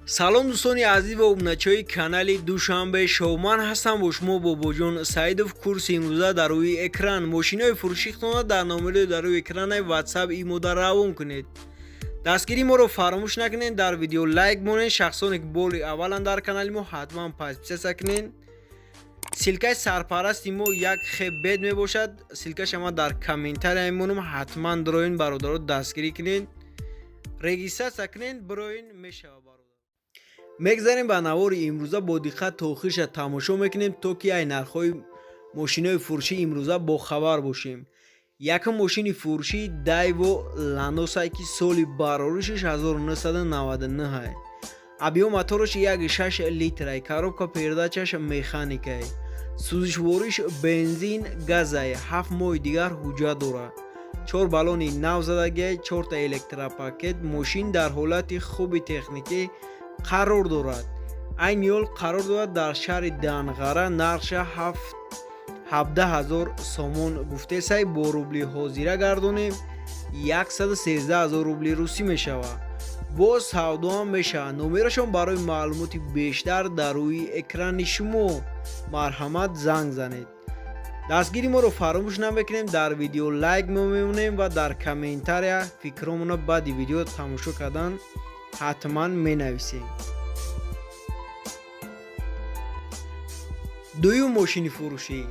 Салом, дӯстони азиз ва обуначиҳои канали Душанбе Шоу. Ман ҳастам бо шумо Бобоҷон Саидов. Курси имрӯза дар рӯи экран. Мошинои фурӯшихтона дар номерои дар рӯи экранаи Ватсап имода равон кунед. Дастгирии моро фаромӯш накунед, дар видео лайк монед. Шахсоне ки бори аввалан дар канали мо, ҳатман подписаться кунед. Ссылкаи сарпарасти мо як хебет мебошад. Ссылкаша ман дар комментария мемонам. Ҳатман дроин, бародаро, дастгирӣ кунед, регистрация кунед, бироин мешава, бародар. Мегзарем ба навори имрӯза. Бо диққат то охириша тамошо мекунем, то ки ай нархҳои мошинои фурӯшӣ имрӯза бохабар бошем. Якум мошини фурӯшӣ Дайво Ланосай, ки соли бароришаш 1999. Объём мотораш 1,6 литрай, коробка передачаш механикай, сӯзишвориш бензин газай, 7 моҳи дигар ҳуҷҷат дорад, чор баллони нав задагиай, чорта электропакет. Мошин дар ҳолати хуби техникӣ қарор дорад. Айни ҳол қарор дорад дар шаҳри Данғара. Нархша 17 000 сомон гуфтесай, бо рубли ҳозира гардонем, 113 000 рубли русӣ мешавад. Боз савдоам мешавад. Номерашон барои маълумоти бештар дар рӯи экрани шумо, марҳамат, занг занед. Дастгири моро фаромӯш намекунем, дар видео лайк мемонем ва дар комментария фикромона баъди видео тамошо кардан ҳатман менависем. Дуюм мошини фурӯшӣ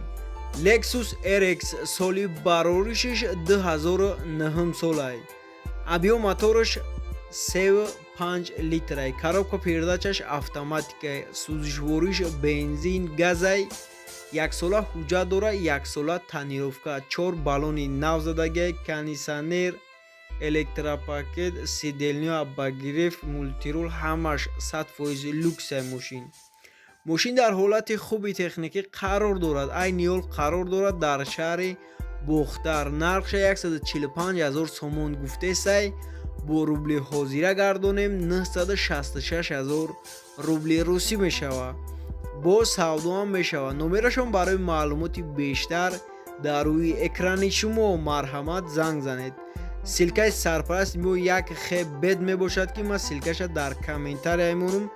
Lexus RX, соли бароришиш 2009 солай. Объём мотораш 3,5 литрай, коробка передачаш автоматикай, сӯзишвориш бензин газай, яксола ҳуҷҷат дорад, яксола тонировка, чор баллони нав задагиай, кондитсионер, электропакет, сиденья обогрев, мультируль, ҳамаш 100% люксай мошин. Мошин дар ҳолати хуби техникӣ қарор дорад. Айни ҳол қарор дорад дар шаҳри Бохтар. Нархша 145 000 сомон гуфтесай, бо рубли ҳозира гардонем, 966 000 рубли русӣ мешавад. Боз савдоам мешавад. Номерашон барои маълумоти бештар дар рӯи экрани шумо, марҳамат, занг занед. Ссылкаи сарпарасти мо як хебет мебошад, ки ман ссылкаша дар комментария мемонам.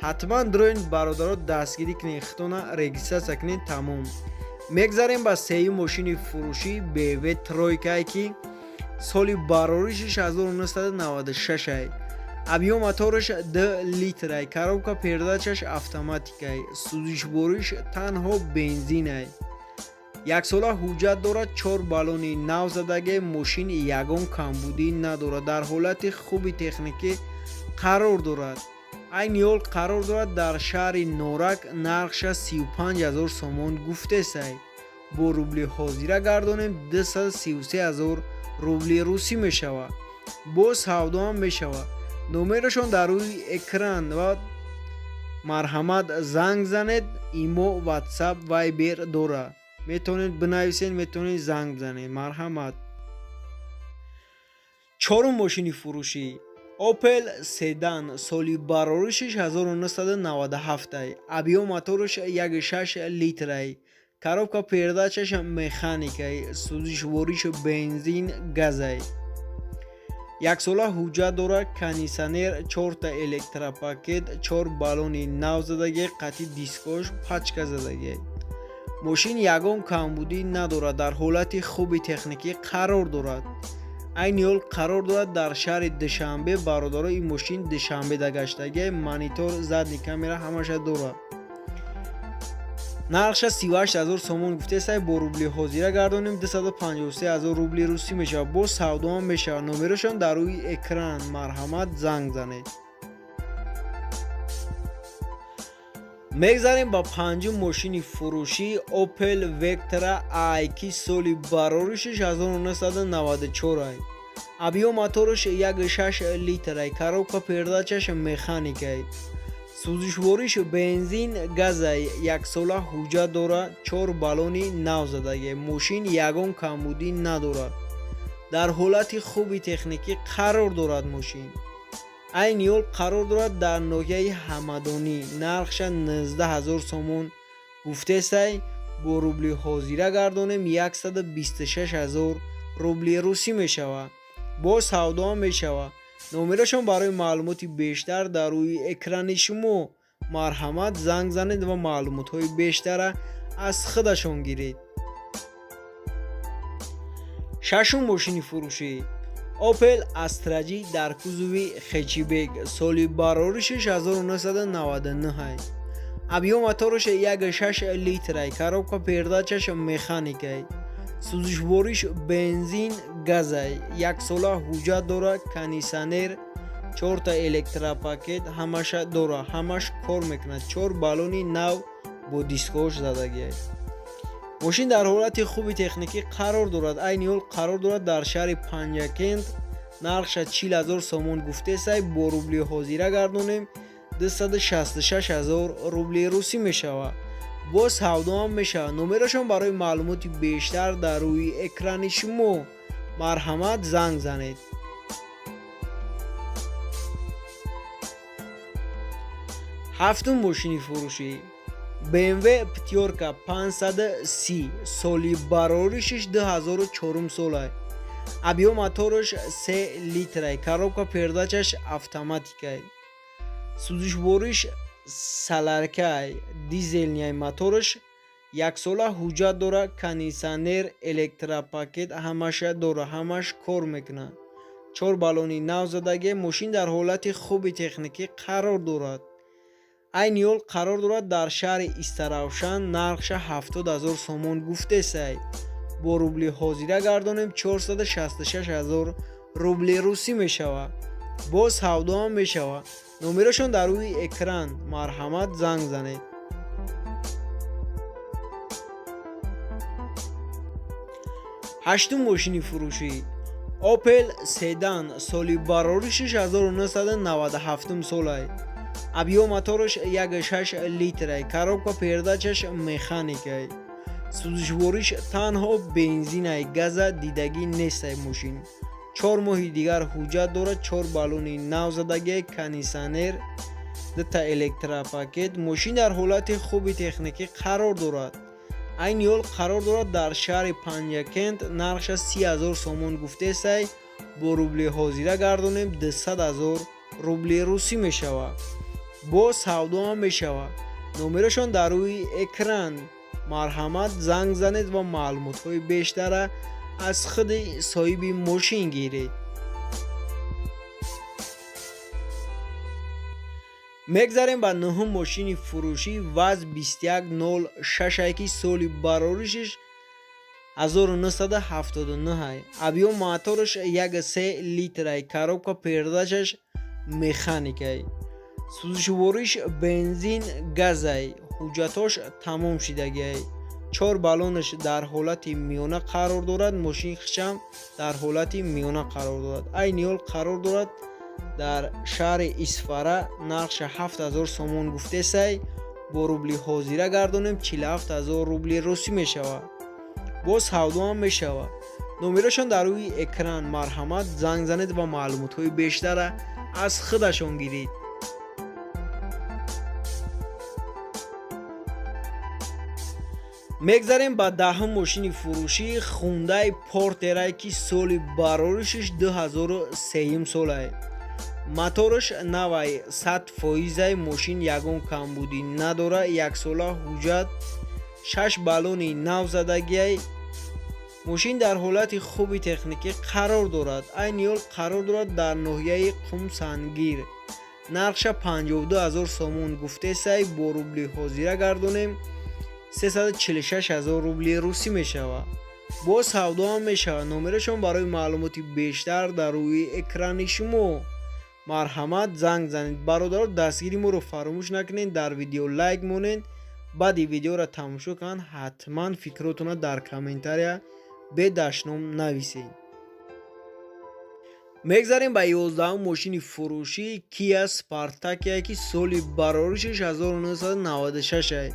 Ҳатман дроин, бародаро, дастгирӣ кунед, хитона регистрация кунед, тамом. Мегзарем ба сеюм мошини фурӯшӣ BMW тройкае, ки соли бароришиш 1996. Объём мотораш 2 литрай, коробка передачаш автоматикай, сӯзишвориш танҳо бензинай, яксола ҳуҷҷат дорад, чор баллони нав задагӣ. Мошин ягон камбудӣ надорад, дар ҳолати хуби техникӣ қарор дорад. Айни ҳол қарор дорад дар шаҳри Норак. Нархша 35 000 сомон гуфтесай, бо рубли ҳозира гардонем, 233 000 рубли русӣ мешавад. Боз савдоам мешавад. Номерашон дар рӯи экран ва марҳамат, занг занед. Имо, Ватсап, Вайбер дорад, метавонед бинависед, метавонед занг бизанед, марҳамат. Чорум мошини фурӯшӣ Opel седан, соли бароришиш 1997. Объём мотораш 1,6 литрай, коробка передачаш механикай, сӯзишвориш бензин газай, яксола ҳуҷҷат дорад, кондитсионер, чорта электропакет, чор баллони нав задагӣ, қатъи дискош пачка задагӣ. Мошин ягон камбудӣ надорад, дар ҳолати хуби техникӣ қарор дорад. Айни ҳол қарор дорад дар шаҳри Душанбе. Бародаро, ин мошин Душанбеда гаштагӣ, монитор, задний камера ҳамаша дорад. Нархша 38 000 сомон гуфтесай, бо рубли ҳозира гардонем, 253 000 рубли русӣ мешавад. Боз савдоам мешавад. Номерошон дар рӯи экран, марҳамат, занг занед. Мегзарем ба панҷум мошини фурӯшӣ Opel Vectra i, ки соли бароришиш 1994. Объём мотораш 1,6 литрай, коробка передачаш механикай, сӯзишвориш бензин газай, яксола ҳуҷҷат дорад, чор баллони нав задагӣ. Мошин ягон камбудӣ надорад, дар ҳолати хуби техникӣ қарор дорад. Мошин айни ҳол қарор дорад дар ноҳияи Ҳамадонӣ. Нархша 19 000 сомон гуфтесай, бо рубли ҳозира гардонем, 126 000 рубли русӣ мешавад. Боз савдоам мешавад. Номерашон барои маълумоти бештар дар рӯи экрани шумо. Марҳамат, занг занед ва маълумотҳои бештара аз худашон гиред. Шашум мошини фурӯшӣ Opel Astra J дар кузови хэтчбек, соли бароришаш 1999. Объём мотораш 1,6 литрай, коробка передачаш механикай, сӯзишвориш бензин газай, яксола ҳуҷҷат дора, кондитсионер, чорта электропакет ҳамаша дора, ҳамаш кор мекунад, чор баллони нав бо дискош задагиай. Мошин дар ҳолати хуби техникӣ қарор дорад. Айни ҳол қарор дорад дар шаҳри Панҷакент. Нархша 40 000 сомон гуфтесай, бо рубли ҳозира гардонем, 266 000 рубли русӣ мешавад. Боз савдоам мешавад. Номерашон барои маълумоти бештар дар рӯи экрани шумо. Марҳамат, занг занед. Ҳафтум мошини фурӯшӣ BMW Пятёрка 530, соли бароришиш 2004 солай. Объём мотораш 3 литрай, коробка передачаш автоматикай, сӯзишвориш соляркай, дизельный мотораш, яксола ҳуҷҷат дора, кондитсионер, электропакет ҳамаша дора, ҳамаш кор мекунад, чор баллони нав задагӣ. Мошин дар ҳолати хуби техникӣ қарор дорад. Айни ҳол қарор дорад дар шаҳри Истаравшан. Нархша 70 000 сомон гуфтесай, бо рубли ҳозира гардонем, 466 000 рубли русӣ мешавад. Боз савдоам мешавад. Номерашон дар рӯи экран. Марҳамат, занг занед. Ҳаштум мошини фурӯшӣ Opel седан, соли бароришиш 1997 солай. Объём мотораш 1,6 литрай, коробка передачаш механикай, сӯзишвориш танҳо бензинай, газа дидагӣ нестай. Мошин 4 моҳи дигар ҳуҷҷат дорад, чор баллони нав задагиай, кондитсионер, дута электропакет. Мошин дар ҳолати хуби техникӣ қарор дорад. Айни ҳол қарор дорад дар шаҳри Панҷакент. Нархша 30 000 сомон гуфтесай, бо рубли ҳозира гардонем, 200 000 рубли русӣ мешавад. Боз савдоам мешавад. Номерашон дар рӯи экран. Марҳамат, занг занед ва маълумотҳои бештара аз худи соҳиби мошин гиред. Мегзарем ба нуҳум мошини фурӯшӣ ВАЗ 2106, ки соли бароришиш 1979. Объём мотораш 1,3 литрай, коробка передачаш механикай, сӯзишвориш бензин газай, ҳуҷҷатош тамом шидагиай, чор баллонаш дар ҳолати миёна қарор дорад. Мошин хичам дар ҳолати миёна қарор дорад. Айни ҳол қарор дорад дар шаҳри Исфара. Нархша 7000 сомон гуфтесай, бо рубли ҳозира гардонем, 47 000 рубли русӣ мешавад. Боз савдоам мешавад. Номерашон дар рӯи экран. Марҳамат, занг занед ва маълумотҳои бештара аз худашон гиред. Мегзарем ба даҳум мошини фурӯшӣ Хундай Портерай, ки соли бароришиш 2003 солай. Мотораш навай, 100 фоизай, мошин ягон камбудӣ надора, яксола ҳуҷҷат, шаш баллони нав задагиай. Мошин дар ҳолати хуби техникӣ қарор дорад. Айни ҳол қарор дорад дар ноҳияи Қумсангир. Нархша 52 000 сомон гуфтесай, бо рубли ҳозира гардонем, 346 000 рубли русӣ мешавад. Боз савдоам мешавад. Номерашон барои маълумоти бештар дар рӯи экрани шумо. Марҳамат, занг занед. Бародаро, дастгири моро фаромӯш накунед, дар видео лайк монед. Баъди видеоро тамошо кунанд, ҳатман фикротонро дар комментария бедашном нависед. Мегзарем ба 11-ум мошини фурӯшӣ Кия Спартакия, ки соли бароришаш 1996.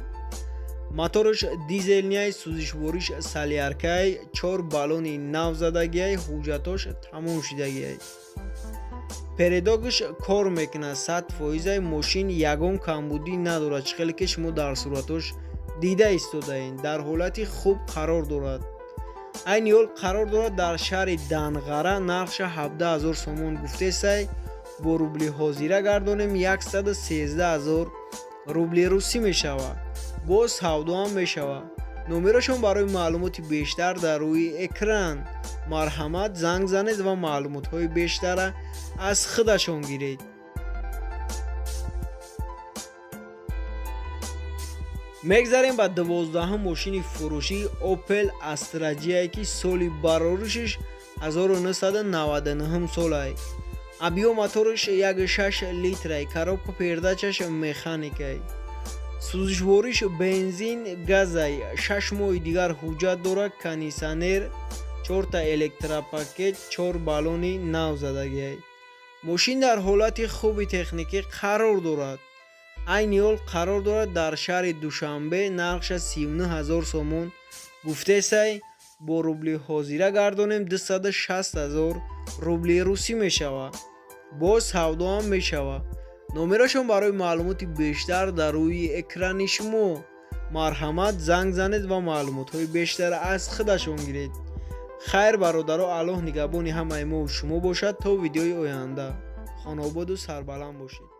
Мотораш дизельный, сӯзишвориш соляркай, чор баллони нав задагиай, ҳуҷҷатош тамом шидагиай, передокаш кор мекунад, 100 фоизай. Мошин ягон камбудӣ надорад. Чӣ хеле ки шумо дар суратош дида истодаед, дар ҳолати хуб қарор дорад. Айни ҳол қарор дорад дар шаҳри Данғара, нархша 17 000 сомон гуфтесай, бо рубли ҳозира гардонем 113 000 рубли русӣ мешавад. Боз савдо ҳам мешавад. Номерашон барои маълумоти бештар дар рӯи экран. Марҳамат, занг занед ва маълумотҳои бештара аз худашон гиред. Мегзарем ба 12-ҳум мошини фурӯшӣ, Opel Astra J, ки соли бароришаш 1999 солай. Объём мотораш 1,6 литрай, коробка передачаш механикай. Сӯзишвориш бензин, газай, 6 моҳи дигар ҳуҷҷат дорад, кондитсионер, чорта электропакет, чор баллони нав задагиай. Мошин дар ҳолати хуби техникӣ қарор дорад. Айни ҳол қарор дорад дар шаҳри Душанбе, нархша 39 000 сомон гуфтесай, бо рубли ҳозира гардонем 260 000 рубли русӣ мешавад. Боз савдо ҳам мешавад. Номерашон барои маълумоти бештар дар рӯи экрани шумо. Марҳамат, занг занед ва маълумотҳои бештар аз худашон гиред. Хайр, бародаро, Аллоҳ нигаҳбони ҳамаи мо шумо бошад. То видеои оянда хонободу сарбаланд бошед.